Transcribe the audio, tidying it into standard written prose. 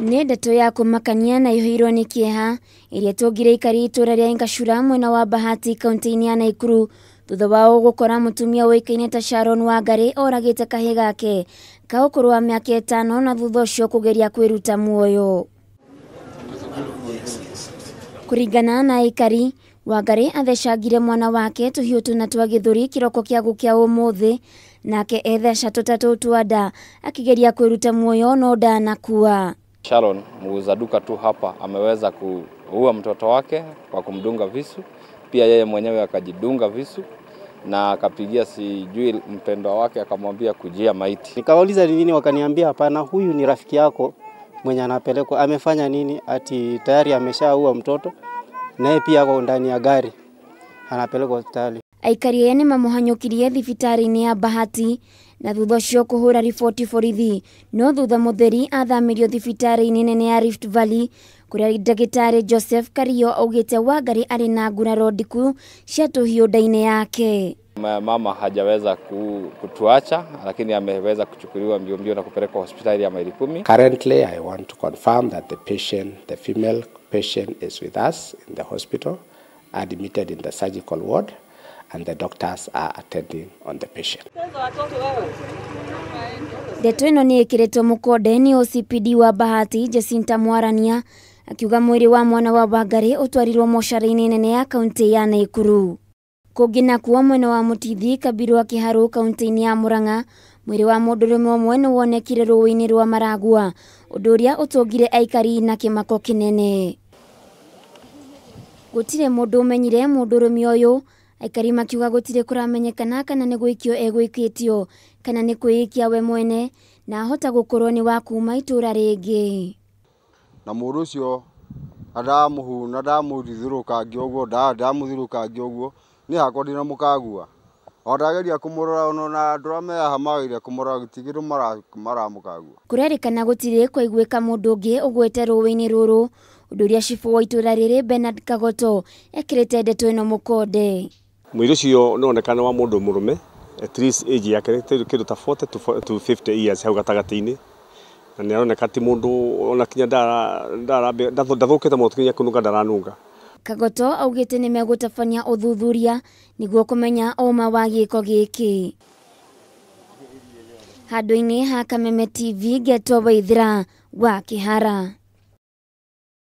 Nĩ ndeto ya kũmakania na ĩihũirwo nĩ kĩeha ĩrĩa ĩtũngire aikari itũra rĩa Ingashura mwena wa Bahati kaunti-inĩ ya Naikuru thutha wao gũkora mũtumia ũĩkaine ta Sharon Wangari oragĩte kahĩĩ gake ka ũkũrũ wa mĩaka 5 na thutha ũcio kũgeria kwĩruta muoyo. Kũringana na aikari, Wangari athecangire mwana wake tũhiũ tũna twa gĩthũri kĩroko kĩa gũkĩa ũmũthĩ nake etheca tũtatũ twa nda akĩgeria kwĩruta muoyo no ndanakua. Sharon muuza duka tu hapa ameweza kuua mtoto wake kwa kumdunga visu, pia yeye mwenyewe akajidunga visu na akapigia sijui mpendwa wake akamwambia kujia maiti. Nikawauliza ni nini, wakaniambia hapana, huyu ni rafiki yako mwenye anapelekwa, amefanya nini? Ati tayari ameshaua mtoto naye pia ako ndani ya gari anapelekwa hospitali. Aikari ene mamuhanyũkirie thibitarĩ-inĩ ya Bahati na thutha ũcio kũhũra riboti borithi, no thutha mũtheri athamirio thibitarĩ-inĩ nene ya Rift Valley kũrĩa ndagĩtarĩ Joseph Kario augĩte Wangari arĩ na nguraro ndiku cia tũhiũ nda-inĩ yake. Mama hajaweza kutuacha, lakini ameweza kuchukuliwa mbio mbio na kupelekwa hospitali ya maili 10. Currently, I want to confirm that the patient, the female patient, is with us in the hospital, admitted in the surgical ward, and the doctors are attending on the patient. Ndeto ĩno nĩ ĩkĩrĩtwo mũkonde nĩ OCPD wa Bahati Jacinta Mwarania akiuga mwĩrĩ wa mwana wa Wangari ũtwarirwo mocarĩ-inĩ nene ya kaunti ya Naikuru. Kũngĩ nakuo mwena wa Mũtithi Kabiru wa Kĩharũ kaunti-inĩ ya Murang'a mwĩrĩ wa mũndũrũme ũmwe nĩ wonekire rũĩ-inĩ rwa Maragua, ũndũ ũrĩa ũtũngire aikari na kĩmako kĩnene. Gũtirĩ mũndũ ũmenyire mũndũrũme ũyũ, aikari makiuga gũtirĩ kũramenyekana kana nĩ gwĩkio egwĩkĩtio kana nĩ kwĩikia we mwene, na ahota gũkorwo nĩ wa kuma itũra rĩngĩ. Na mũndũ ũcio ndamuhuna ndamũthithũrũkangia ũguo ndamũthithũrũkangia ũguo nĩ hakwa ndina mũkagua o ndageria kũmũrora ona andũ arĩa me haha mageria kũmũrora gũtirĩ maramũkagua. Kũrerĩkana gũtirĩ kwaiguĩka mũndũ ũngĩ ũgwete rũĩ-inĩ rũrũ, ũndũ ũrĩa cibũ wa itũra rĩrĩ Bernard Kagoto ekĩrĩte ndeto ĩno mũkonde. Mwĩrĩ ũcio nĩwonekana wa mũndũ mũrũme at least age yake kĩndũ ta 40 to 50 years hau gatagatĩ-inĩ, na nĩaroneka ti mũndũ ona kinya ndathũkĩte mũno kinya kũnunga ndaranunga. Kagoto augĩte nĩ megũtabania ũthuthuria nĩguo kũmenya ũma wa gĩko gĩkĩ. Handũ-inĩ ha Kameme TV, Ngetwo Waithĩra wa Kĩhara.